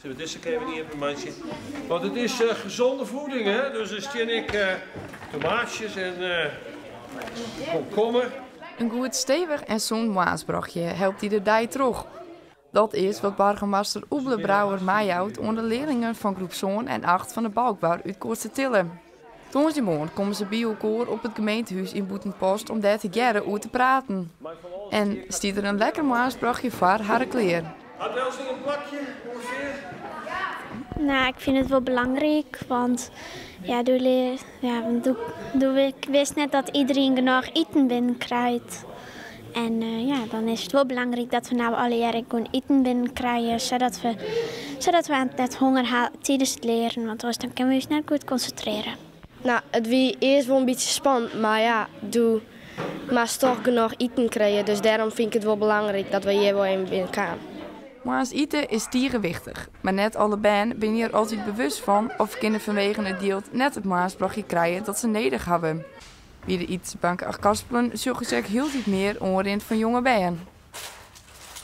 Sille we dizze kear even iepen meitsje? Want it is gezonde voeding, hè? Dus der stean ek tomaatsjes en komkommer. In goed stevich en sûn moarnsbrochje helpt dy de dei troch. Dat is wat boargemaster Oebele Brouwer meijout oan de learlingen fan groep sân en acht fan de Balkwar út Koatstertille. Tongersdeitemoarn komme se by elkoar op it gemeentehûs yn Bûtenpost om dêr tegearre oer te praten. En stiet der in lekker moarnsbrochje foar harren klear. Hat Elsing in plakje ûngefear? Nou, ik fyn it wol belangryk, want ja, doe lear, ja, want doe, doe ik wist net dat iedereen genôch iten binnen krijt. En ja, dan is it wol belangryk dat we no allegearre gewoan iten binnen krije, sadat we, sadat we net honger ha tidens it learen, want oars dan kinne we ús net goed konsintrearje. Nou, it wie earst wol in bytsje spannend, mar ja, doe moatst toch genôch iten krije. Dus dêrom fyn ik it wol belangryk dat we hjir wol even binne kaam. Moarns ite is tige wichtich, mar net alle bern binne hjir altyd bewust fan of kinne fanwegen it jild net it moarnsbrochje krije dat se nedich hawwe. By de Itensbank Achtkarspelen sjogge se ek hieltyd mear oanrin fan jonge bern.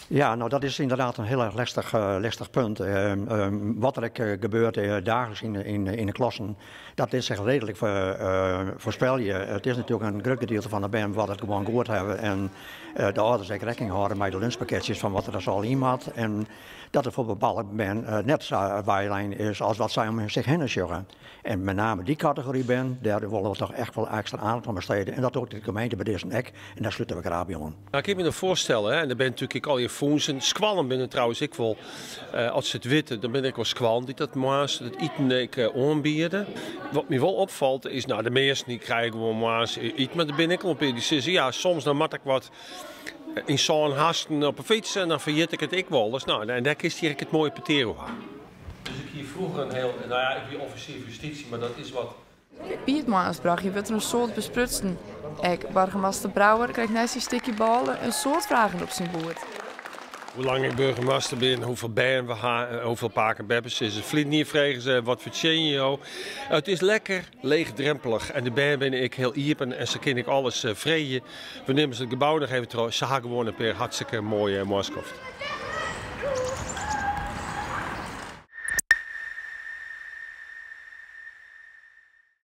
Ja, nou dat is inderdaad een heel erg lastig, lastig punt. Wat er ek gebeurt daagliks yn de klassen, dat is zich redelijk foarspelje. It is natuerlik in grut gedielte fan de bern wat it gewoan goed hawwe en de âlders ek rekkening hâlde mei de lunchpakketsjes fan wat der al yn moat. En dat it foar bepaalde bern net sa weilein is as wat sy om sich hinne sjogge. En met name dy kategory bern, dêr wolle we toch echt wol ekstra aandacht oan bestede. En dat docht de gemeente by dizzen ek. En dêr slute we graach by oan. Nou, ik kin my noch foarstelle, hè, en der binne natuerlik ek allegear fûnsen. Skoallen binne trouwens ek wol, as se it witte, dan binne der ek wol skoallen dy't dat moarns it iten ek oanbiede. Wat my wol opfalt is, nou, de measten dy krije gewoan moarns iten, mar der binne ek wol in pear dy sizze, ja, soms dan moat ik wat yn sân hasten op 'e fyts en dan ferjit ik it ek wolris. Nou, en dêr kinst hjir ek it moaie petear oer ha. Dus ik hie froeger in hiel, nou ja, ik wie offisier fan justysje, mar dat is wat. By it moarnsbrochje wurdt der in soad besprutsen. Ek boargemaster Brouwer krijt neist syn stikje bôle in soad fragen op syn boerd. Hoe lang ik boargemaster bin, hoefolle bern we ha, hoefolle pake en beppe sizze. Ferline jier fregen se, wat fertsjinje jo? It is lekker leechdrompelich en de bern binne ek hiel iepen en se kinne ek alles freegje. We nimme se it gebou noch even troch. Se ha gewoan in pear hartstikke moaie moarnskoft.